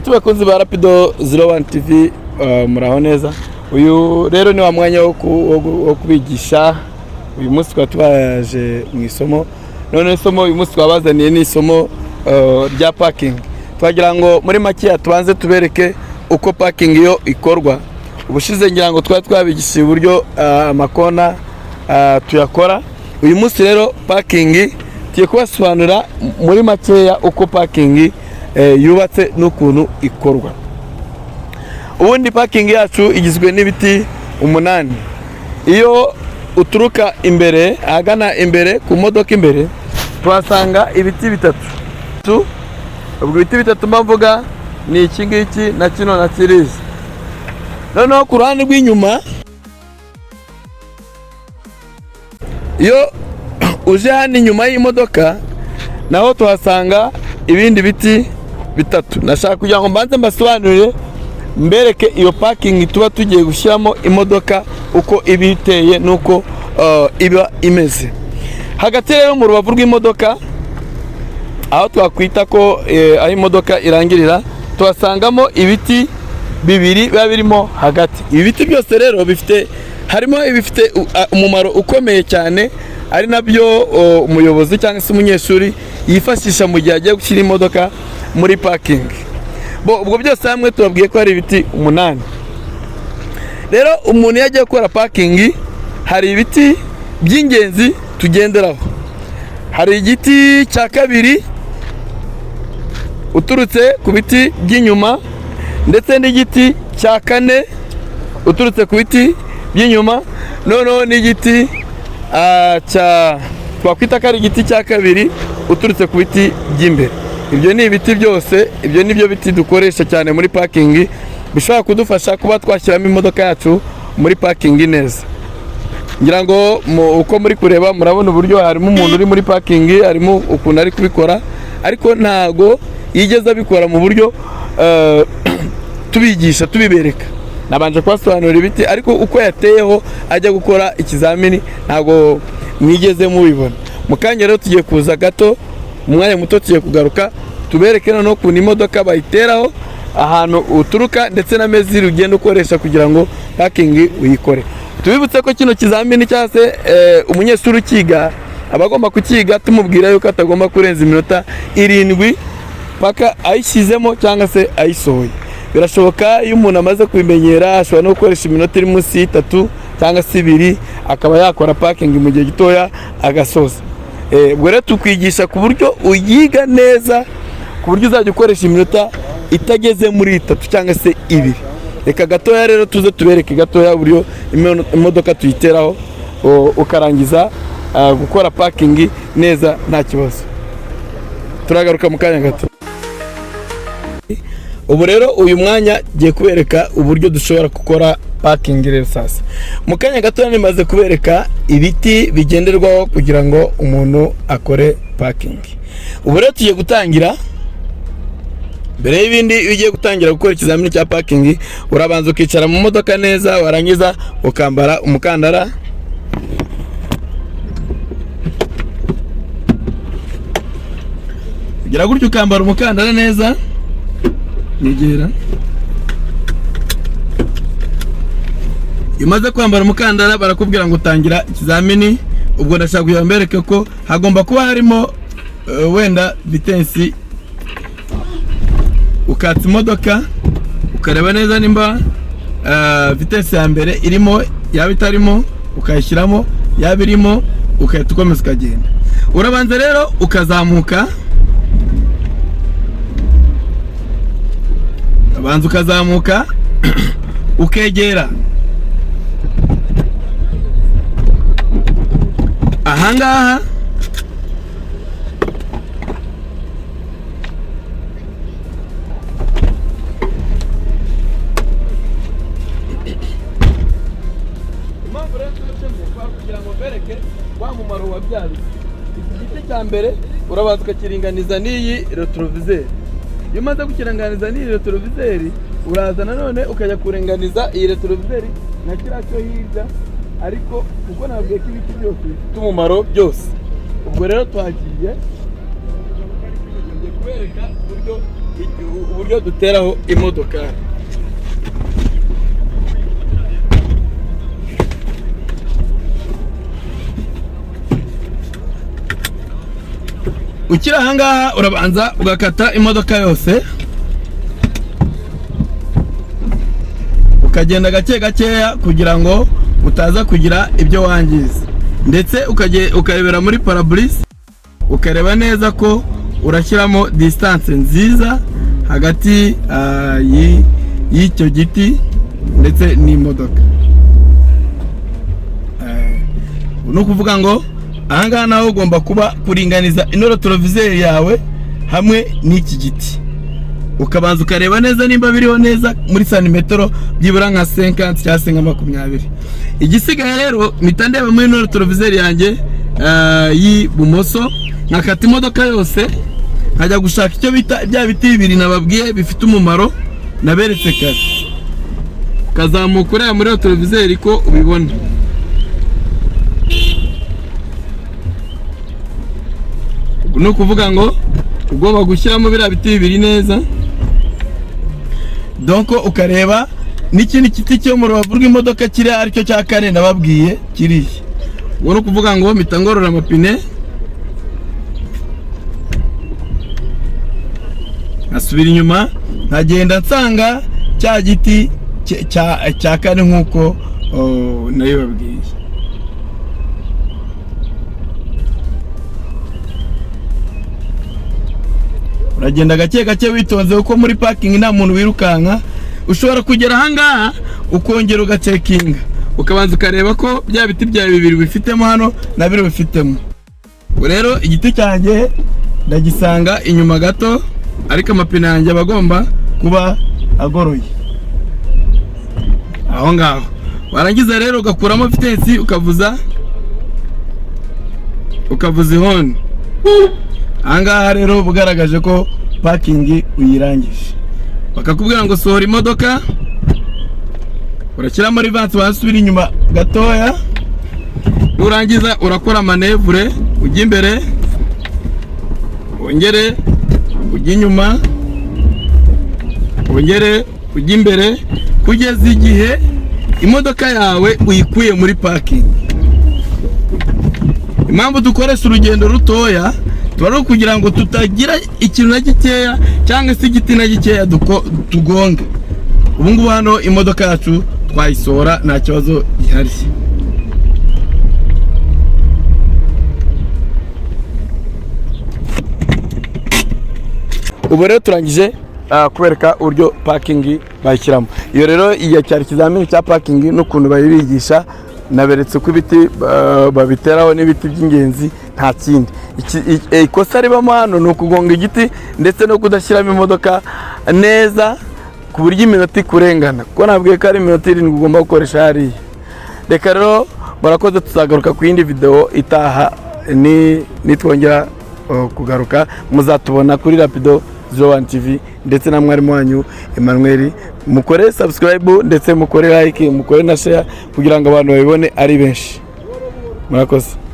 Inshuti bakunzi ba Rapido 01 TV, muraho neza. Uyu rero ni wa mwanya wo kubigisha. Uyu munsi twaba tubaje mu isomo. None isomo uyu munsi twabazaniye ni isomo rya parking. Twagira ngo muri makeya tubanze tubereke uko parking yo ikorwa. Ubushize ngira ngo twari twabigishije uburyo amakona tuyakora. Uyu munsi rero parking tugiye kubasobanurira muri makeya uko parking yubatse n'ukuntu ikorwa. Ubundi parking yacu igizwe n'ibiti 8. Iyo uturuka imbere, ahagana imbere ku modoka imbere, tuhasanga ibiti bitatu. Ubwo ibiti bitatu mba mvuga ni iki ngiki na kino na kiriya. Noneho ku ruhande rw'inyuma, iyo uje hano inyuma y'imodoka, naho tuhasanga ibindi biti bitatu. Nashaka kugira ngo mbanze mbasobanurire, mbereke iyo parking tuba tugiye gushyiramo imodoka uko iba iteye n'uko iba imeze. Hagati rero mu rubavu rw'imodoka, aho twakwita ko aho imodoka irangirira, tuhasangamo ibiti bibiri biba birimo hagati. Ibi biti byose rero bifite, harimo ibifite umumaro ukomeye cyane, ari nabyo umuyobozi cyangwa se umunyeshuri yifashisha mu gihe agiye gushyira imodoka muri parking. Ubwo byose hamwe tubabwiye ko hari ibiti 8. Rero umuntu iyo agiye gukora parking, hari ibiti by'ingenzi tugenderaho. Hari igiti cya kabiri uturutse ku biti by'inyuma, ndetse n'igiti cya kane uturutse ku biti by'inyuma, noneho n'igiti cya twakwita ko ari igiti cya kabiri uturutse ku biti by'imbere. Ibyo ni ibiti byose, ibyo ni byo biti dukoresha cyane muri parking, bishobora kudufasha kuba twashyiramo imodoka yacu muri parking neza. Ngira ngo uko muri kureba murabona uburyo harimo umuntu uri muri parking, harimo ukuntu ari kubikora, ariko ntago yigeze abikora mu buryo tubigisha tubibereka. Nabanje kubasobanurira ibiti, ariko uko yateyeho ajya gukora ikizamini ntago mwigeze mubibona. Mu kanya rero tugiye kuza gato, mu mwanya muto tugiye kugaruka tubereke noneho ukuntu imodoka bayiteraho, ahantu uturuka, ndetse na mesure ugenda ukoresha kugira ngo parking uyikore. Tubibutse ko kino kizamini cyangwa se umunyeshuri ukiga aba agomba kukiga tumubwira yuko atagomba kurenza iminota 7 paka ayishyizemo cyangwa se ayisohoye. Birashoboka iyo umuntu amaze kubimenyera ashobora no gukoresha iminota iri munsi y'itatu cyangwa se 2, akaba yakora parking mu gihe gitoya agasoza. Ubwo rero tukwigisha ku buryo uyiga neza, ku buryo uzajya ukoresha iminota itageze muri 3 cyangwa se 2. Reka gatoya rero tuze tubereke gatoya uburyo imodoka tuyiteraho, ukarangiza gukora parking neza nta kibazo. Turagaruka mu kanya gato. Ubu rero uyu mwanya ngiye kubereka uburyo dushobora gukora parking. Rero sasa mu kanya gato nimaze kubereka ibiti bigenderwaho kugira ngo umuntu akore parking. Ubu rero tugiye gutangira. Mbere y'ibindi, iyo ugiye gutangira gukora ikizamini cya parking, urabanza ukicara mu modoka neza, warangiza ukambara umukandara. Ugira gutyo ukambara umukandara neza, nyegera. Iyo umaze kwambara umukandara barakubwira ngo utangira ikizamini. Ubwo ndashaka kugira ngo mbereke ko hagomba kuba harimo wenda vitesse. Ukatsa imodoka ukareba neza nimba vitesse ya mbere irimo, yaba itarimo ukayishyiramo, yaba irimo ugahita ukomeza ukagenda. Urabanza rero ukazamuka, urabanza ukazamuka ukegera ahangaha. Impamvu rero tubicemo kugira ngo mbereke wa mumaro wa bya biti. Iki giti cya mbere urabanza ukakiringaniza n'iyi rétroviseur. Iyo umaze kukiringaniza n'iyi rétroviseur, uraza nanone ukajya kuringaniza iyi rétroviseur na kiriya cyo hirya, ariko kuko nabwiye ko ibiti byose bifite umumaro byose. Ubwo rero twagiye, ngiye kubereka uburyo Uburyo duteraho imodoka. Ukiri ahangaha urabanza ugakata imodoka yose, ukagenda gake gakeya kugira ngo utaza kugira ibyo wangiza, ndetse ukarebera muri pare-brise, ukareba neza ko urashyiramo distance nziza hagati y'icyo giti ndetse n'imodoka. Ni ukuvuga ngo ahangaha naho ugomba kuba kuringaniza ino rétroviseur yawe hamwe n'iki giti, ukabanza ukareba neza nimba biriho neza muri santimetero byibura nka 50 cyangwa se nka 20. Igisigaye rero, mpita ndeba muri ino rétroviseur yanjye y'ibumoso, nkakata imodoka yose, nkajya gushaka icyo bita bya biti bibiri nababwiye bifite umumaro naberetse kare. Ukazamuka ureba muri rétroviseur ko ubibona. Ni ukuvuga ngo ugomba gushyiramo biriya biti bibiri neza, donc ukareba n'ikindi giti cyo mu rubavu rw'imodoka kiriya, aricyo cya kane nababwiye kiriya. Ubwo ni ukuvuga ngo mpita ngorora amapine, nkasubira inyuma, nkagenda nsanga cya giti cya kane nk'uko nabibabwiye. Uragenda gake gake witonze, kuko muri parking nta muntu wirukanka. Ushobora kugera ahangaha ukongera ugacekinga, ukabanza ukareba ko bya biti byawe bibiri bifitemo hano na biro bifitemo. Ubu rero igiti cyanjye ndagisanga inyuma gato, ariko amapine yanjye aba agomba kuba agoroye aho ngaho. Warangiza rero ugakuramo vitesse, ukavuza ihoni. Ahangaha rero uba ugaragaje ko parking uyirangije. Bakakubwira ngo sohora imodoka, urashyiramo reverse, wasubira inyuma gatoya. Nurangiza urakora manœuvre, ujya imbere, wongere ujya inyuma, wongere ujya imbere, kugeza igihe imodoka yawe uyikuye muri parking. Impamvu dukoresha urugendo rutoya tuba ari ukugira ngo tutagira ikintu na gikeya cyangwa se igiti na gikeya tugonga. Ubu ngubu hano imodoka yacu twayisohora, nta kibazo gihari. Ubu rero turangije kubereka uburyo parking bayishyiramo. Iyo rero igihe cyari ikizamini cya parking n'ukuntu bayibigisha. Naberetse ko ibiti babiteraho n'ibiti by'ingenzi, nta kindi. Ikosa ribamo hano ni ukugonga igiti ndetse no kudashyiramo imodoka neza ku buryo iminota ikurengana, kuko nabwiye ko ari iminota 7 ugomba gukoresha hariya. Reka rero murakoze, tuzagaruka ku yindi video itaha. Ni nitwongera kugaruka muzatubona kuri Rapido 01 TV ndetse na mwarimu wanyu Emmanuel. Mukore subscribe, ndetse mukore like, mukore na share kugira ngo abantu babibone ari benshi. Murakoze.